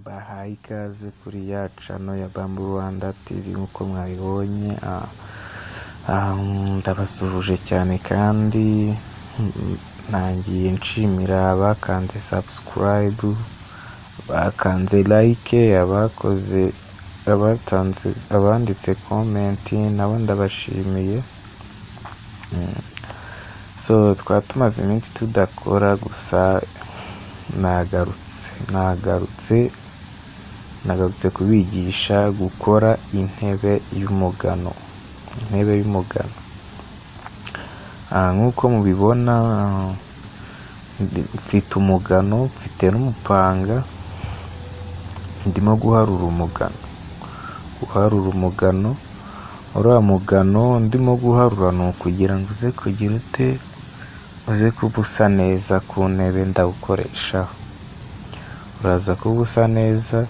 Mbahaye ikaze kuri ya channel ya Bambu Rwanda TV. Nk'uko mwabibonye, ndabasuhuje cyane kandi ntangiye nshimira abakanze subscribe, bakanze like, abakoze, abatanze, abanditse comment, nabo ndabashimiye. So twaba tumaze iminsi tudakora, gusa nagarutse, nagarutse, nagarutse kubigisha gukora intebe y'umugano, intebe y'umugano. Nk'uko mubibona, mfite umugano, mfite n'umupanga, ndimo guharura umugano, guharura umugano. Uriya mugano ndimo guharura ni ukugira ngo uze kugira ute? Uze kuba usa neza ku ntebe ndawukoreshaho. Uraza kuba usa neza,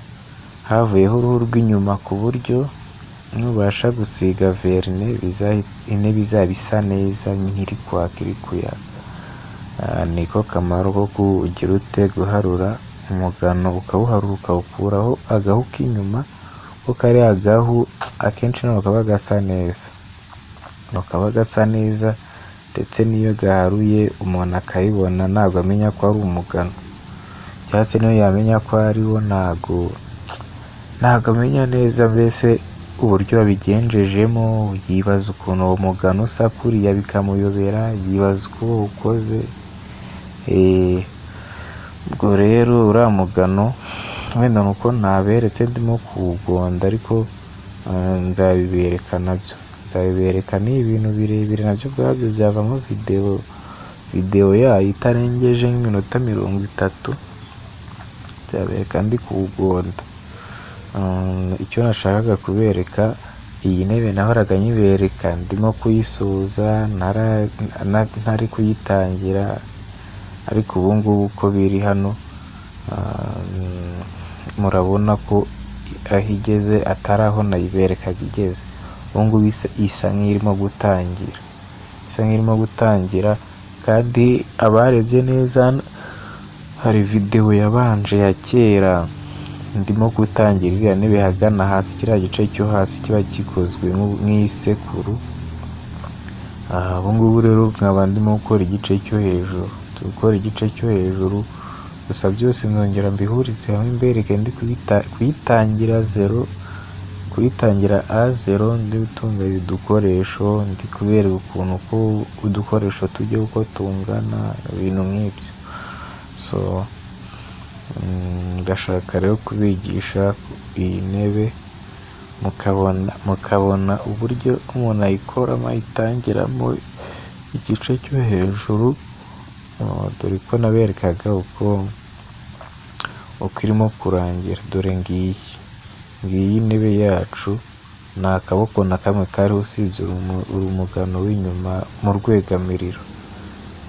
havuyeho uruhu rw'inyuma, ku buryo nubasha gusiga vernis intebe izaba isa neza nk'iri kwaka, iri kuyaga. Niko kamaro ko kugira ute? Guharura umugano, ukawuharura, ukawukuraho agahu k'inyuma, kuko kariya gahu akenshi ntabwo kaba gasa neza, ntabwo kaba gasa neza, ndetse n'iyo gaharuye umuntu akabibona ntabwo amenya ko ari umugano, cyangwa se niyo yamenya ko ari wo ntabwo amenya neza mbese uburyo wabigenjejemo. Yibaza ukuntu uwo mugano usa kuriya bikamuyobera, yibaza uko ukoze. Ubwo rero uriya mugano wenda ni uko ntaberetse ndimo kuwugonda, ariko nzabibereka nabyo, nzabibereka. Ni ibintu birebire, nabyo ubwabyo byavamo video yayo itarengeje nk'iminota 30. Nzabereka ndi kuwugonda. Icyo nashakaga kubereka, iyi ntebe nahoraga nyibereka ndimo kuyisoza, ntari kuyitangira, ariko ubu ngubu uko biri hano, murabona ko aho igeze atari aho nayiberekaga igeze. Ubu ngubu isa nk'irimo gutangira, isa nk'irimo gutangira. Kandi abarebye neza, hari videwo yabanje ya kera ndimo gutangira iriya ntebe ahagana hasi, kiriya gice cyo hasi kiba gikozwe nk'isekuru. Ubu ngubu rero nkaba ndimo gukora igice cyo hejuru, turi gukora igice cyo hejuru. Gusa byose nzongera mbihurize hamwe mbereke ndi kuyitangira zero, kuyitangira à zéro, ndi gutunganya udukoresho, ndi kubereka ukuntu uko udukoresho tujya, uko tungana, ibintu nk'ibyo. So ndashaka rero kubigisha iyi ntebe, mukabona uburyo umuntu ayikoramo, ayitangiramo igice cyo hejuru. Dore ko naberekaga uko irimo kurangira. Dore ngiyi, ngiyi intebe yacu, nta kaboko na kamwe kariho usibye urumugano w'inyuma mu rwegamiriro.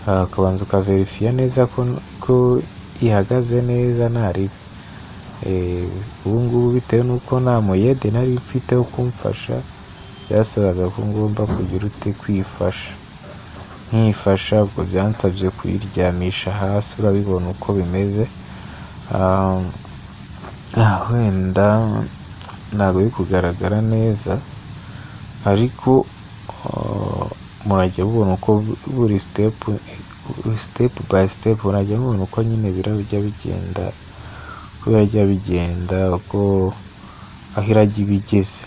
Ukabanza ukaverifiya neza ko ihagaze neza, nta ribi. Ubu ngubu bitewe n'uko nta muyede nari mfite wo kumfasha, byasabaga ko ngomba kugira ute? Kwifasha, nkifasha. Ubwo byansabye kuyiryamisha hasi, urabibona uko bimeze. Wenda ntabwo biri kugaragara neza, ariko murajya mubona uko buri step, step by step, murajya mubona uko nyine birajya bigenda, uko birajya bigenda, uko aho irajya iba igeze.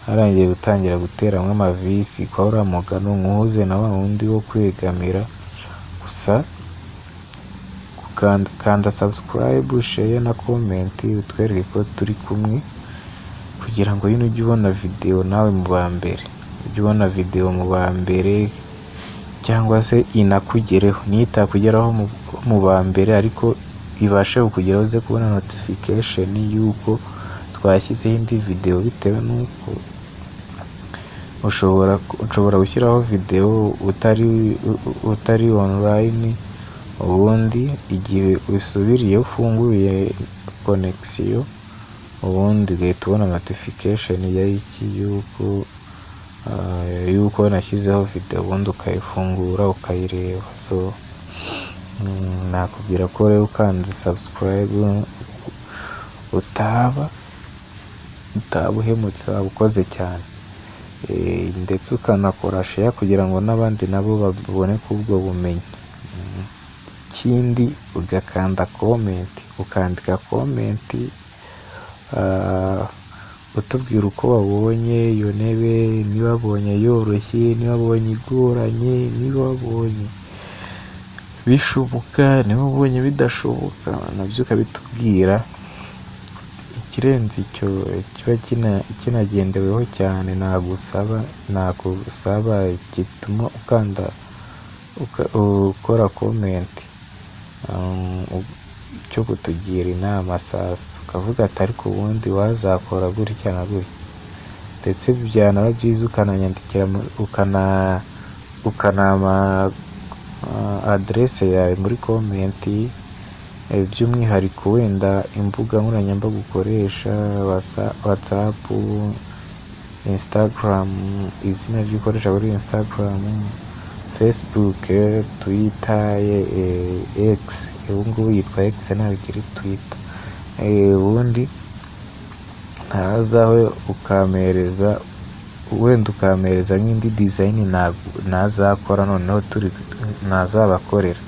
Harangiye gutangira guteramo amavisi kwa uriya mugano, nkuhuze na wa wundi wo kwegamira. Gusa kanda subscribe, share na comment, utwereke ko turi kumwe, kugira ngo nyine ujye ubona video nawe mu ba mbere, ujye ubona video mu ba mbere, cyangwa se inakugereho. Niyo itakugeraho mu ba mbere, ariko ibashe kukugeraho, uze kubona notification y'uko twashyizeho indi video, bitewe n'uko ushobora gushyiraho video utari online, ubundi igihe usubiriye ufunguye connection, ubundi ugahita ubona notification ya iki y'uko nashyizeho video, ubundi ukayifungura ukayireba. So nakubwira ko rero ukanze subscribe. utaba uhemutse, waba ukoze cyane. Ndetse ukanakora share kugira ngo n'abandi nabo babone ubwo bumenyi. Ikindi ugakanda comment, ukandika comment utubwira uko wabonye iyo ntebe, niba wabonye yoroshye, niba wabonye igoranye, niba wabonye bishoboka, niba wabonye bidashoboka, nabyo ukabitubwira. Ikirenze icyo kiba kinagendeweho cyane nagusaba gituma ukanda ukora comment cyo kutugira inama sasa, ukavuga ati ariko ubundi wazakora gutya na gutya, ndetse byanaba byiza ukananyandikira, ukanampa aderese yawe muri comment, by'umwihariko wenda imbuga nkoranyambaga ukoresha, WhatsApp, Instagram, izina ryo ukoresha kuri Instagram, Facebook, Twitter, X, ubu ngubu yitwa X ntabwo ikiri Twitter, ubundi ntazaho ukampereza, wenda ukampereza nk'indi design nazakora noneho turi nazabakorera,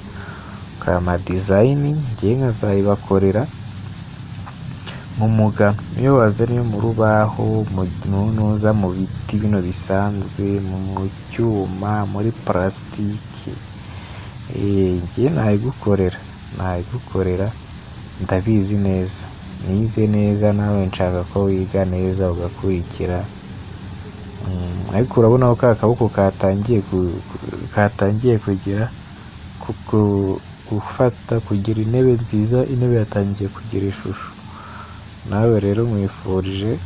ukampa design njyewe nkazayibakorera mu mugano. Niyo wazana iyo mu rubaho, mu ntuza, mu biti bino bisanzwe, mu cyuma, muri purasitike, njyewe nayigukorera ndabizi neza, nize neza, nawe nshaka ko wiga neza ugakurikira. Ariko urabona ko ka kaboko katangiye kugira gufata, kugira intebe nziza, intebe yatangiye kugira ishusho. Nawe rero nkwifurije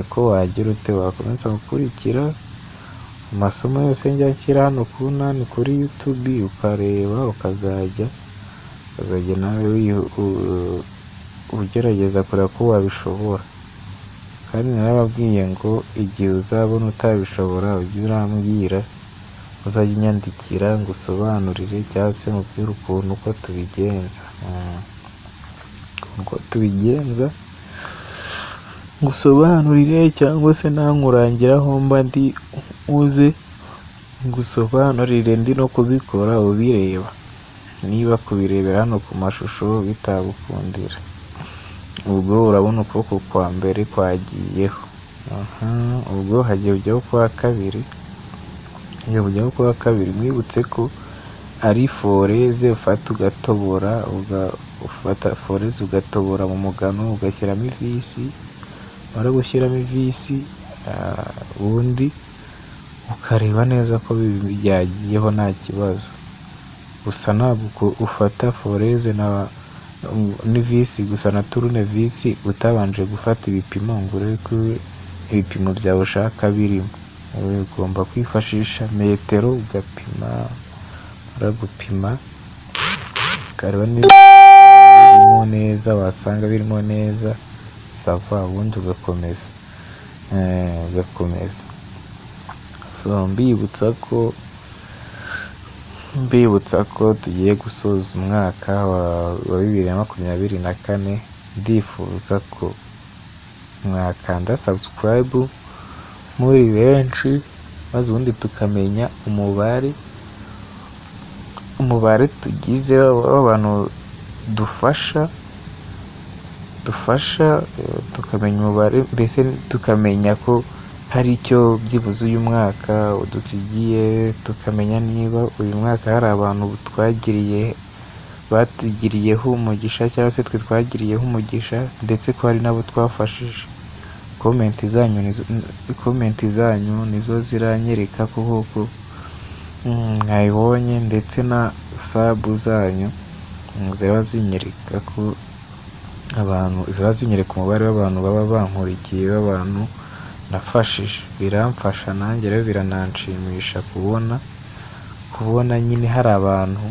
ko wagira ute, wakomeza gukurikira amasomo yose njya nshyira hano ku nani kuri YouTube, ukareba, ukazajya nawe ugerageza kureba ko wabishobora. Kandi narababwiye ngo igihe uzabona utabishobora ujye urambwira, uzajye unyandikira ngusobanurire cyangwa se nkubwire ukuntu uko tubigenza, uko tubigenza ngusobanurire cyangwa se nawe nkurangira aho mba ndi, uze ngusobanurire ndi no kubikora ubireba, niba kubirebera hano ku mashusho bitagukundira. Ubwo urabona ukuboko kwa mbere kwagiyeho, ubwo hagiye kujyaho ukwa kabiri, hagiye kujyaho ukwa kabiri. Mwibutse ko ari foreuse ufata ugatobora, ufata foreuse ugatobora mu mugano, ugashyiramo ivisi, wamara gushyiramo ivisi ubundi ukareba neza ko byagiyeho nta kibazo. Gusa ntabwo ufata foreuse n'ivisi gusa na tournevis utabanje gufata ibipimo ngo urebe ko ibipimo byawe ushaka birimo. Ugomba kwifashisha metero ugapima, wamara gupima ukareba niba birimo neza, wasanga birimo neza ça va, ubundi ugakomeza. So mbibutsa ko tugiye gusoza umwaka wa 2024, ndifuza ko mwakanda subscribe muri benshi, maze ubundi tukamenya umubare tugize w'abantu dufasha, tukamenya umubare, mbese tukamenya ko hari icyo byibuze uyu mwaka udusigiye, tukamenya niba uyu mwaka hari abantu twagiriye, batugiriyeho umugisha cyangwa se twe twagiriyeho umugisha, ndetse ko hari n'abo twafashije. Comment zanyu nizo ziranyereka ko koko mwabibonye, ndetse na sub zanyu ziba zinyereka ko abantu, ziba zinyereka umubare w'abantu baba bankurikiye, w'abantu nafashije. Biramfasha nanjye rero birananshimisha kubona nyine hari abantu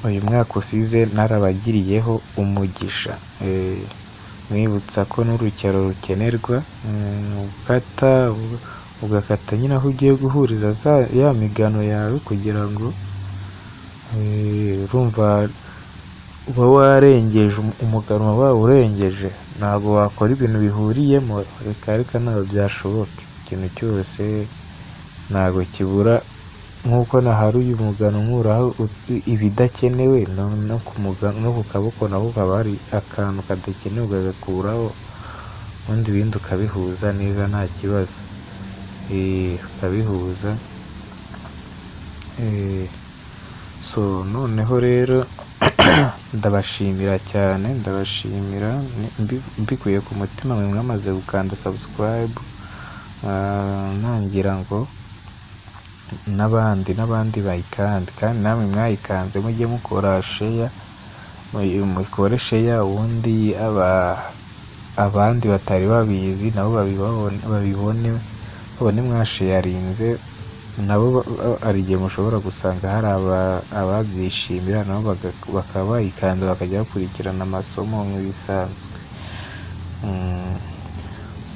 uyu mwaka usize narabagiriyeho umugisha. Mwibutsa ko n'urukero rukenerwa, ukata, ugakata nyine aho ugiye guhuriza ya migano yawe kugira ngo urumva Uba warengeje umugano, uba wawurengeje, ntabwo wakora ibintu bihuriyemo, reka reka, ntabwo byashoboka. Ikintu cyose ntabwo kibura, nk'uko naharuye umugano nkuraho ibidakenewe, no ku kaboko naho haba hari akantu kadakenewe, ukagakuraho, ubundi ibindi ukabihuza neza nta kibazo, ukabihuza. So noneho rero ndabashimira cyane, ndabashimira mbikuye ku mutima mwe mwamaze gukanda subscribe, ntangira ngo n'abandi bayikande, kandi namwe mwayikanze mujye mukora share, mukore share, ubundi abandi batari babizi nabo babibone, babone mwasharinze, nabo hari igihe mushobora gusanga hari ababyishimira, nabo bakaba bayikanda bakajya bakurikirana amasomo nk'ibisanzwe.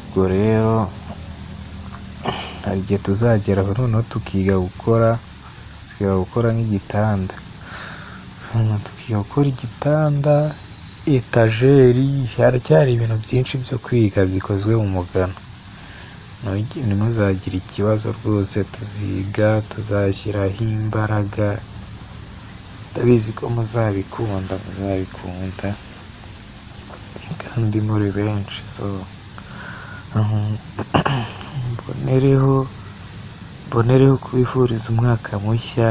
Ubwo rero hari igihe tuzagera aho noneho tukiga gukora nk'igitanda, tukiga gukora igitanda, etajeri. Haracyari ibintu byinshi byo kwiga bikozwe mu mugano. Ntimuzagire ikibazo rwose, tuziga, tuzashyiraho imbaraga, ndabizi ko muzabikunda, muzabikunda kandi muri benshi. So mbonereho kubifuriza umwaka mushya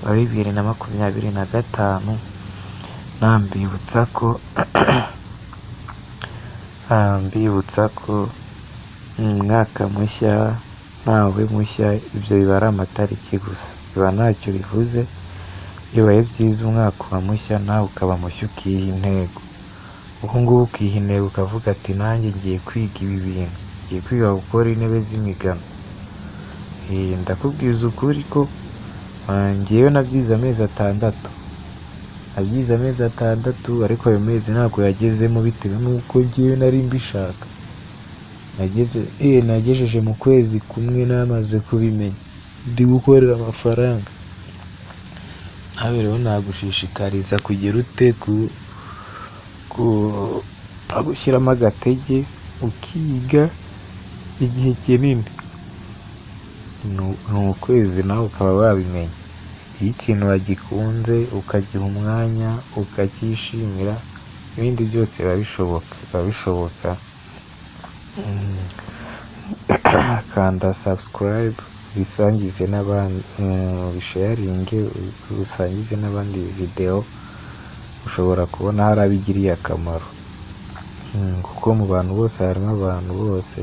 wa 2025, mbibutsa ko umwaka mushya ntawe mushya, ibyo biba ari amatariki gusa, biba ntacyo bivuze. Iyo bibaye byiza umwaka uba mushya, nawe ukaba mushya, ukiha intego. Ubu ngubu ukiha intego ukavuga ati: "Nanjye ngiye kwiga ibi bintu, ngiye kwiga gukora intebe z'imigano." Ndakubwiza ukuri ko njyewe nabyize amezi 6, nabyize amezi 6, ariko ayo mezi ntabwo yagezemo bitewe n'uko njyewe nari mbishaka. Nagejeje mu kwezi kumwe namaze kubimenya, ndi gukorera amafaranga. Nawe rero nagushishikariza kugira ute? Gushyiramo agatege ukiga igihe kinini, ni ukwezi nawe ukaba wabimenya. Iyo ikintu wagikunze, ukagiha umwanya, ukacyishimira, ibindi byose biba bishoboka, biba bishoboka. Kanda subscribe, ubisangize n'abandi, ubisharinge, usangize n'abandi iyi video, ushobora kubona hari abo igiriye akamaro, kuko mu bantu bose harimo abantu bose,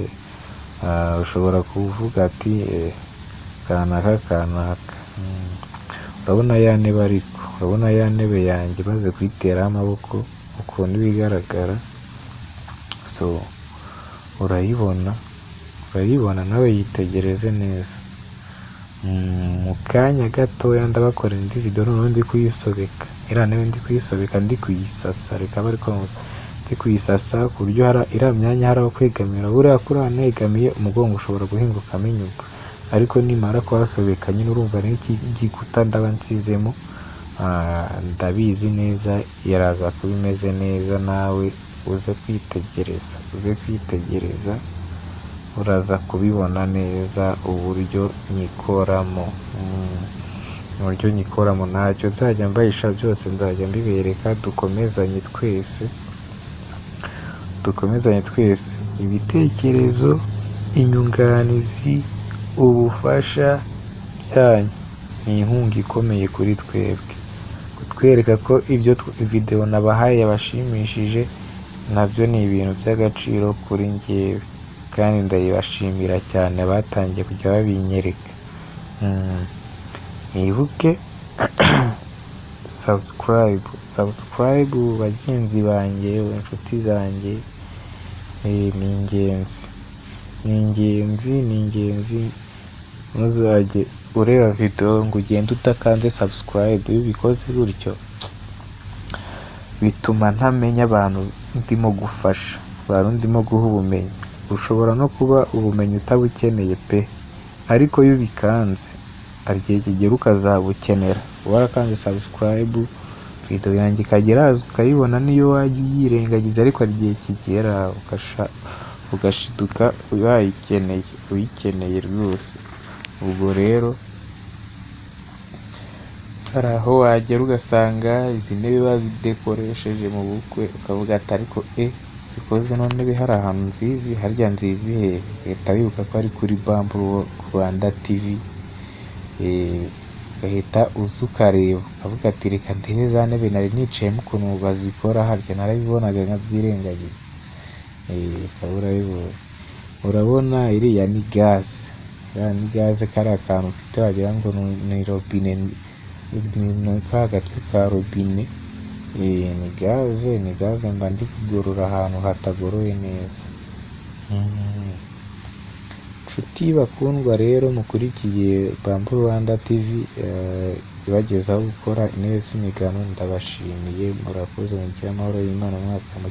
ushobora kuvuga ati kanaka kanaka. Urabona ya ntebe, ariko urabona ya ntebe yanjye maze kuyiteraho amaboko ukuntu iba igaragara? So urayibona, urayibona nawe, yitegereze neza. Mu kanya gatoya ndabakorera indi video noneho ndi kuyisobeka iriya ntebe, ndi kuyisobeka, ndi kuyisasa, reka abe ariko ndi kuyisasa, ku buryo iriya myanya hari aho kwegamira. Buriya kuriya negamiye umugongo ushobora guhingukamo inyuma, ariko nimara kuhasobeka nyine urumva n'iki gikuta ndaba nsizemo, ndabizi neza iraza kuba imeze neza. Nawe uze kwitegereza, uze kwitegereza, uraza kubibona neza uburyo nyikoramo, uburyo nyikoramo. Ntacyo nzajya mbahisha, byose nzajya mbibereka, dukomezanye twese, dukomezanye twese. Ibitekerezo, inyunganizi, ubufasha byanyu ni inkunga ikomeye kuri twebwe. Kutwereka ko ibyo video nabahaye yabashimishije nabyo ni ibintu by'agaciro kuri njyewe, kandi ndabibashimira cyane batangiye kujya babinyereka. Mwibuke subscribe, subscribe bagenzi banjye, inshuti zanjye, ni ingenzi, ni ingenzi, ni ingenzi. Ntuzajye ureba video ngo ugende udakanze subscribe. Iyo ubikoze gutyo bituma ntamenya abantu ndimo gufasha, abantu ndimo guha ubumenyi. Ushobora no kuba ubumenyi utabukeneye pe, ariko iyo ubikanze hari igihe kigera ukazabukenera. Warakanze subscribe, Video yanjye ikajya iraza ukayibona, niyo wajya uyirengagiza, ariko hari igihe kigera ugashiduka wayikeneye, uyikeneye rwose. Ubwo rero hari aho wagera ugasanga izi ntebe bazidekoresheje mu bukwe, ukavuga ati: "Ariko siko zino ntebe hari ahantu nzizi? Harya nzizi hehe?" Ugahita wibuka ko ari kuri Bamboo Rwanda TV, ugahita uza ukareba, ukavuga ati: "Reka ndebe za ntebe nari nicayemo ukuntu bazikora, harya narabibonaga nkabyirengagiza." Ukaba urabibonye. Urabona iriya ni gaze, iriya ni gaze, kariya kantu mfite wagira ngo ni robine, ni ka gatwe ka robine, ni gaze, ni gaze mba ndi kugorora ahantu hatagoroye neza. Nshuti bakundwa rero mukurikiye Bamboo Rwanda TV ibagezaho gukora intebe z'imigano, ndabashimiye, murakoze, mugire amahoro y'Imana, umwaka mushya.